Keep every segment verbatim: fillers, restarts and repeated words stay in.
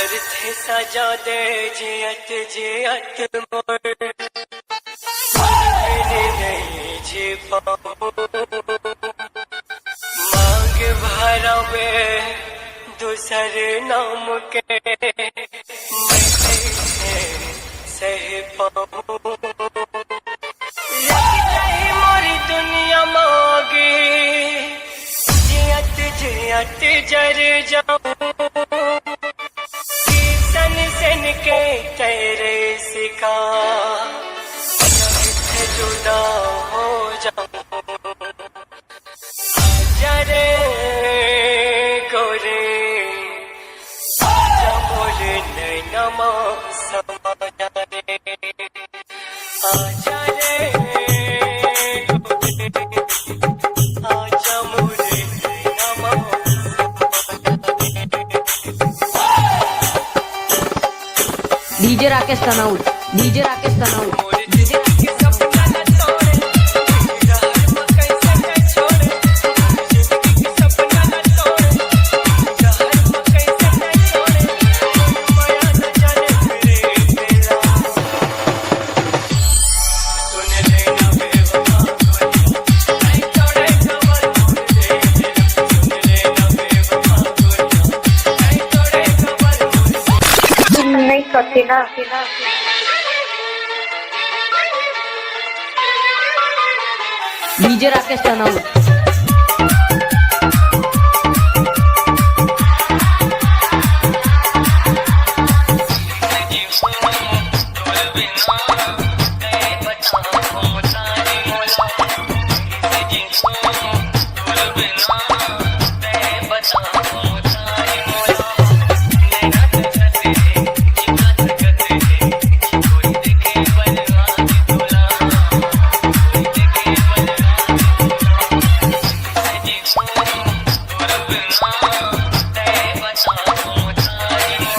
अरथे सजा दे जियत जियत मोर, बिन नहीं जी पाऊं। मांग भरावे दूसर नाम के, मैं कैसे सह पाऊं। लग जाही मोरी दुनिया म आगी, जियत जियत जर जाऊं। किसन सेन के तेरे सिका, मैं जुदा हो जाऊं। आजा रे गोरे, आजा मोरे नैना मा समा जा रे। आजा रे गोरे, आजा मोरे नैना मा समा जा रे। DJ Rakesh Tanaur, DJ Rakesh Tanaur. नहीं करते ना। डीजे राकेश तनौर।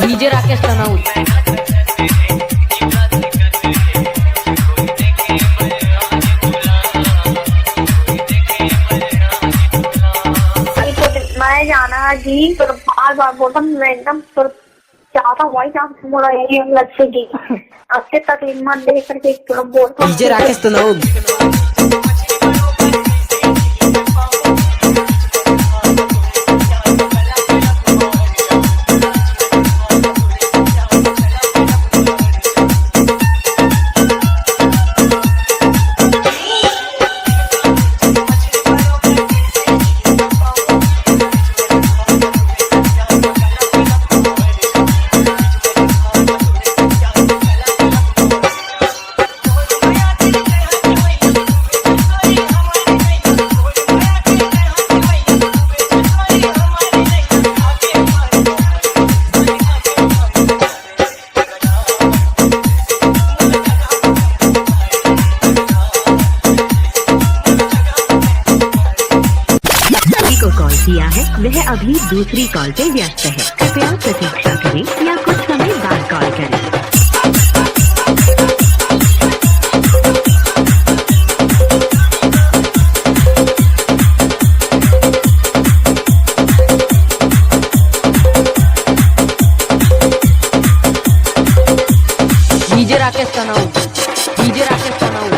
डीजे राकेश तनौर। मैं जाना है जी, तो बार बार बोलता हूँ, मैं एकदम तो चाहता हूँ भाई, आप मोला यही लक्ष्य जी। अच्छे तकलीफ मत दे करके बोलता हूँ। डीजे राकेश तनौर। को कॉल किया है, वह अभी दूसरी कॉल पे व्यस्त है। कृपया प्रतीक्षा करें या कुछ समय बाद कॉल करें। DJ Rakesh Tanaur, DJ Rakesh Tanaur.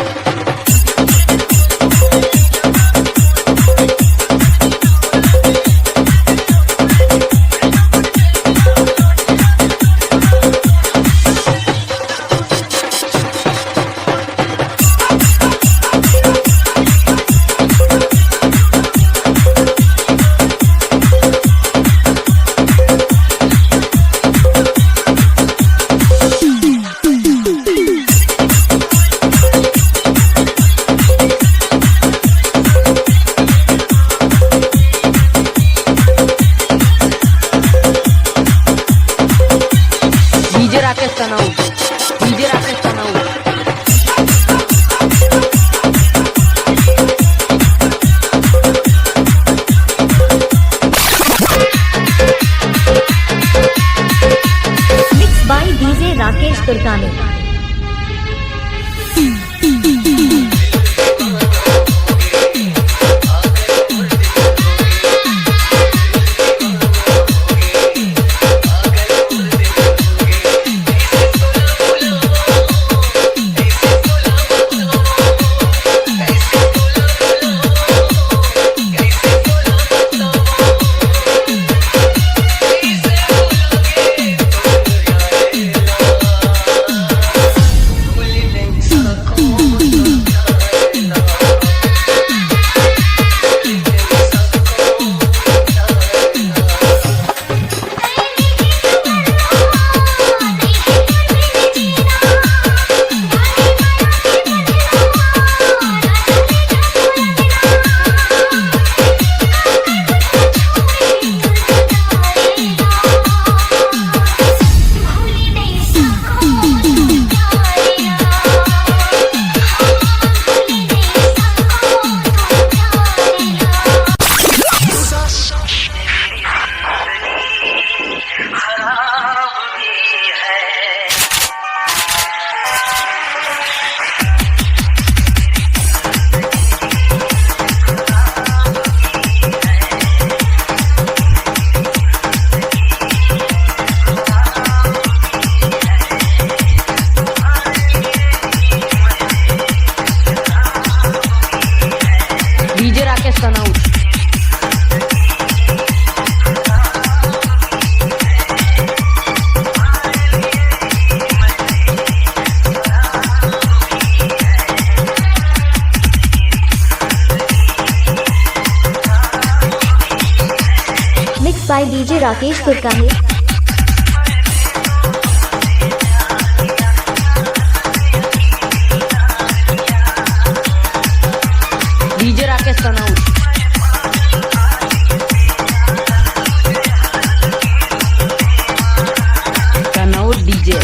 DJ Rakesh Tanaur, DJ Rakesh Tanaur. Mix by DJ Rakesh Turkani. DJ Rakesh Turka है। डीजे राकेश कनौज। कनौज डीजे।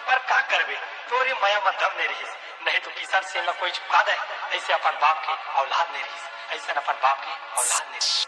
पर का करबे, तोरे मया म दम नइ रिहिस, नहीं तो किशन सेन ल कोई झुका दे। ऐसे अपन बाप के औलाद नइ रिहिस, ऐसे अपन बाप के औलाद नइ रिहिस।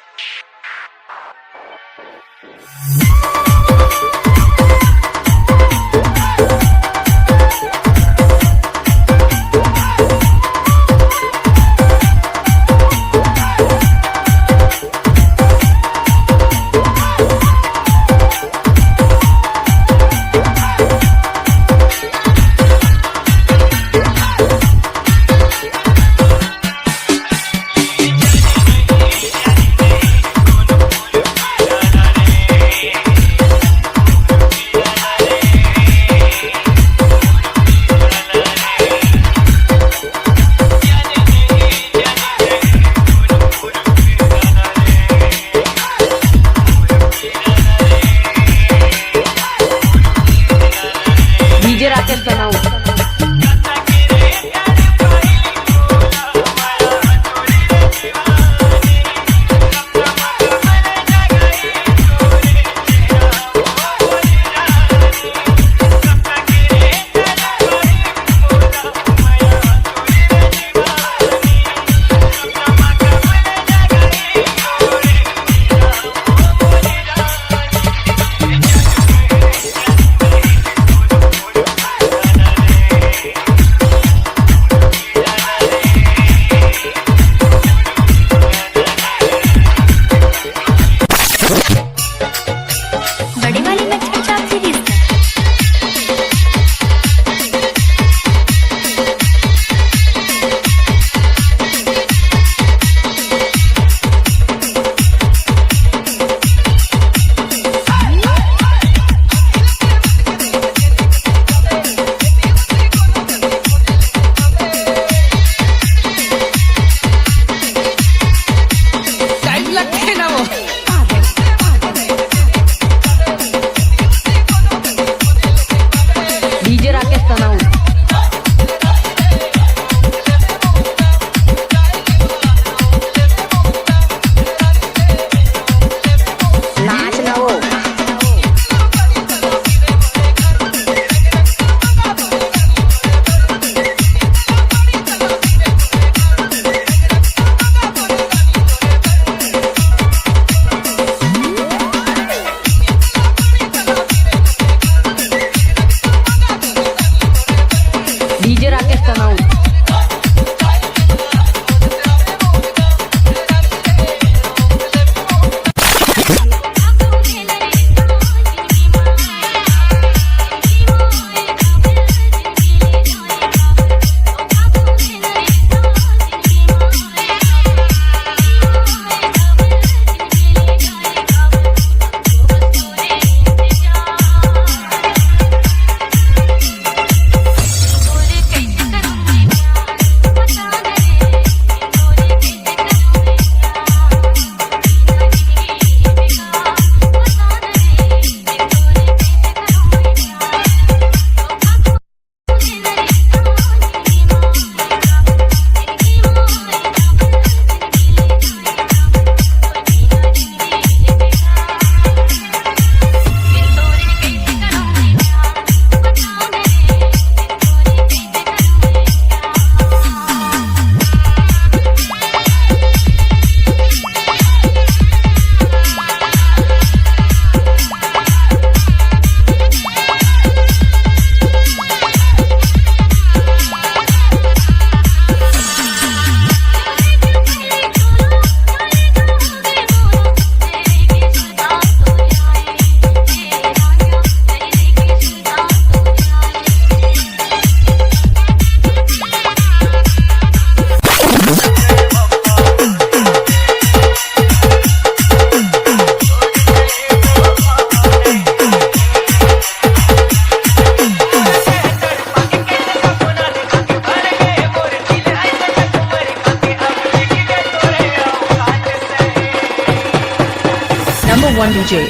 One D J.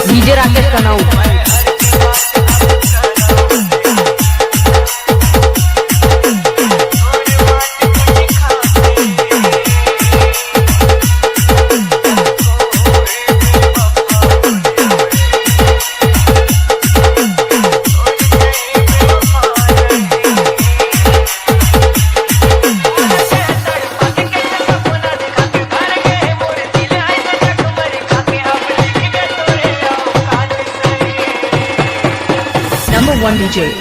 D J Rakesh Kanau. Number one D J.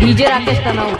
D J Rakesh Kanau.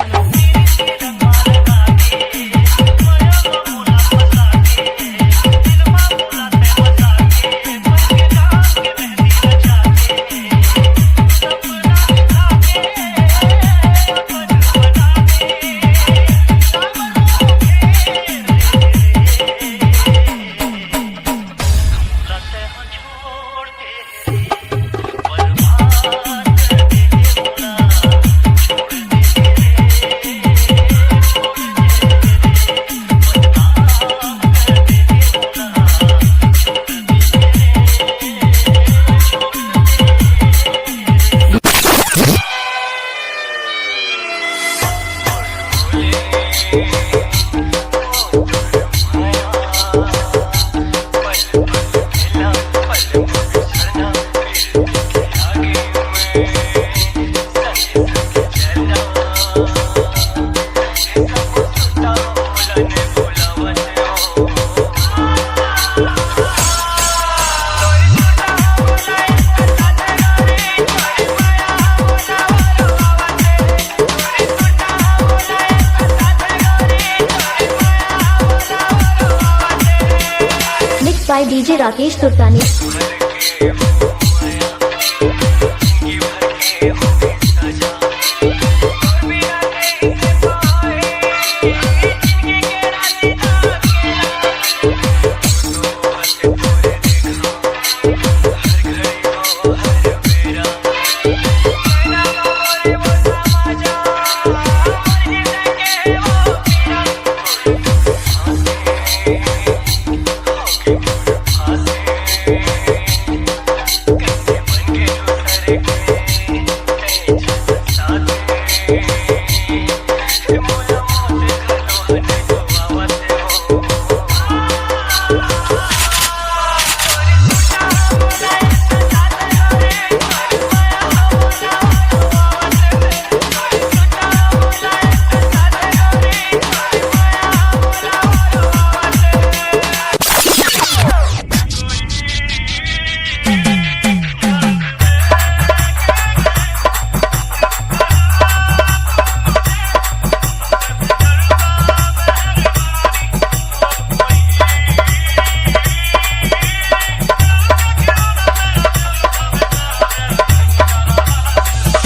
Mixed by D J Rakesh Turtani.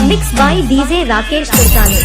Mixed by D J Rakesh Turtani.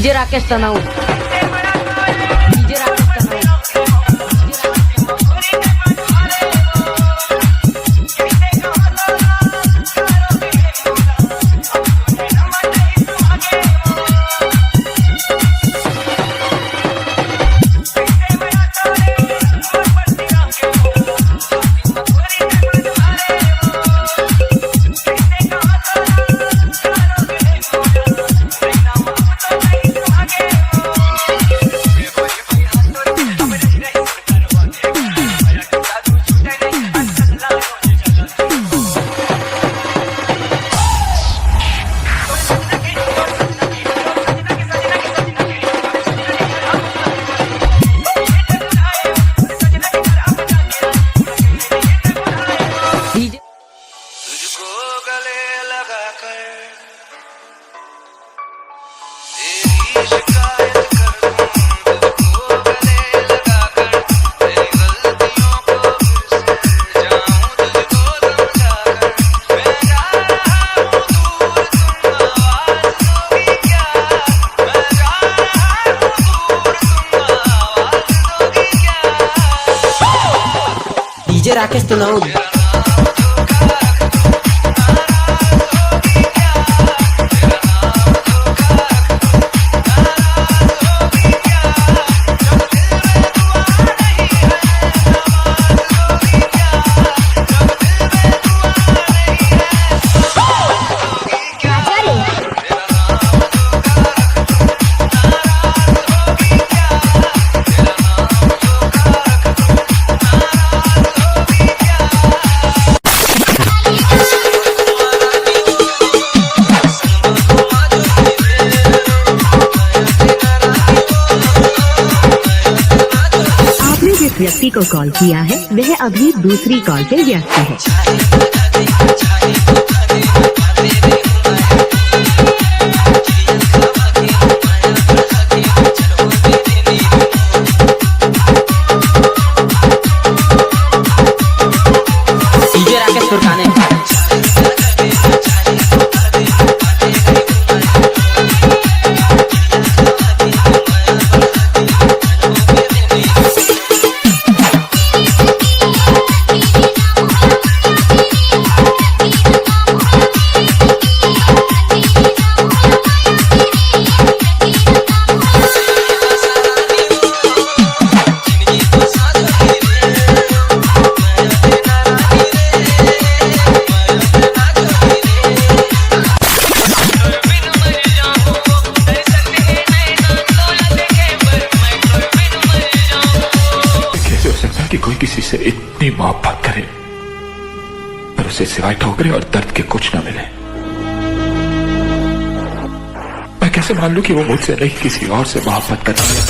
DJ Rakesh Tanau, DJ Rakesh Tanau. तुझको गले लगाकर तेरी शिकायत कर दूं, तुझको गले लगाकर तेरी गलतियों को फिर से जाऊं तुझको समझाकर। मैं जा रहा हूँ दूर, तुम आवाज दोगी क्या? मैं जा रहा हूँ दूर, तुम आवाज दोगी क्या? डीजे राकेश तनाऊ। आपने जिस व्यक्ति को कॉल किया है, वह अभी दूसरी कॉल पे व्यस्त है। डीजे राकेश सुरताने। कैसे हो सकता है कि कोई किसी से इतनी मोहब्बत करे और उसे सिवाय ठोकरे और दर्द के कुछ ना मिले? मैं कैसे मान लूं कि वो मुझसे नहीं, किसी और से मोहब्बत करती है?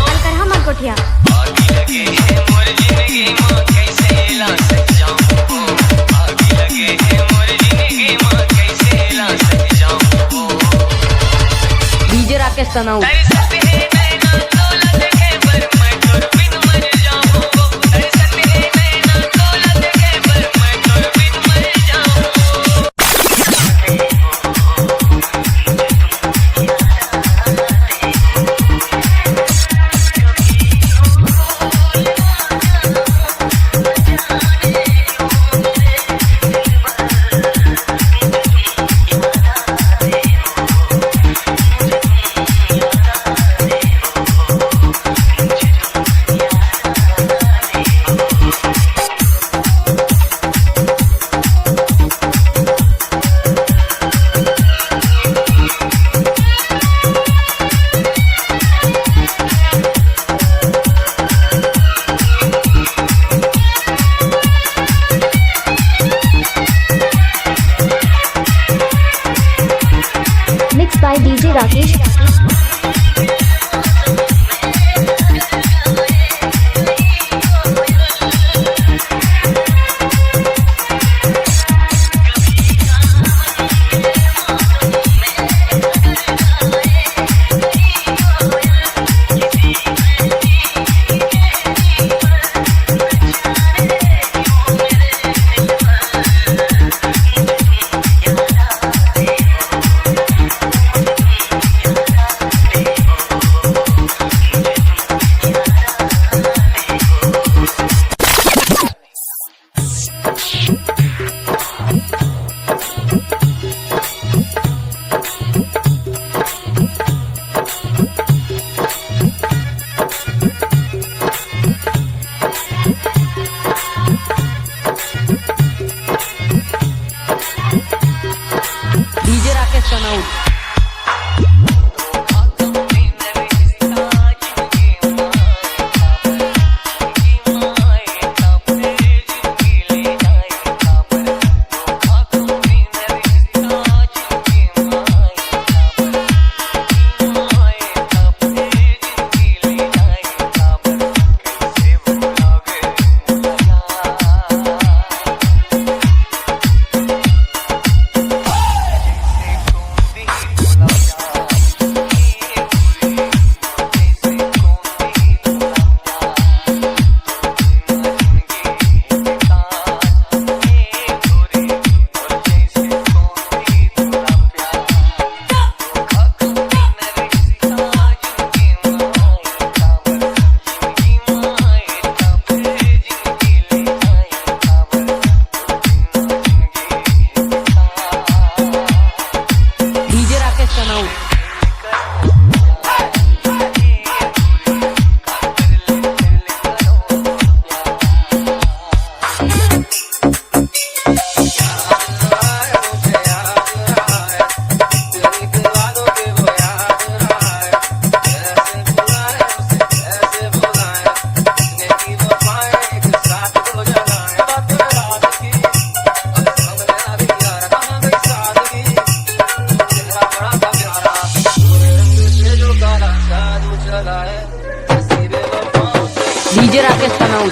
अलकरहा मलकोठिया। DJ Rakesh Tanau. DJ Rakesh Tanaul.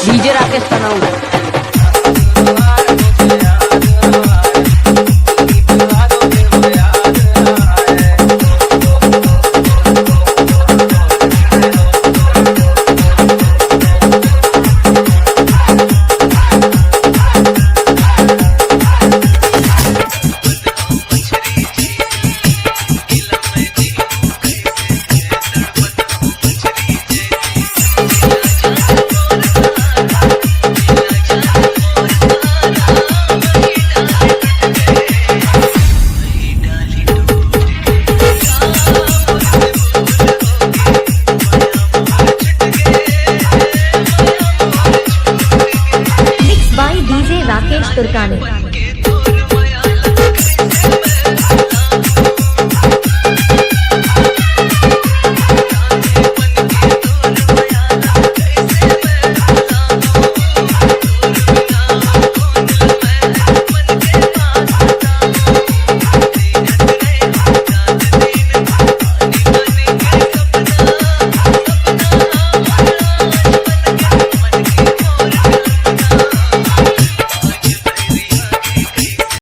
DJ Rakesh Tanaul. Mixed by DJ Rakesh तुर्कानी।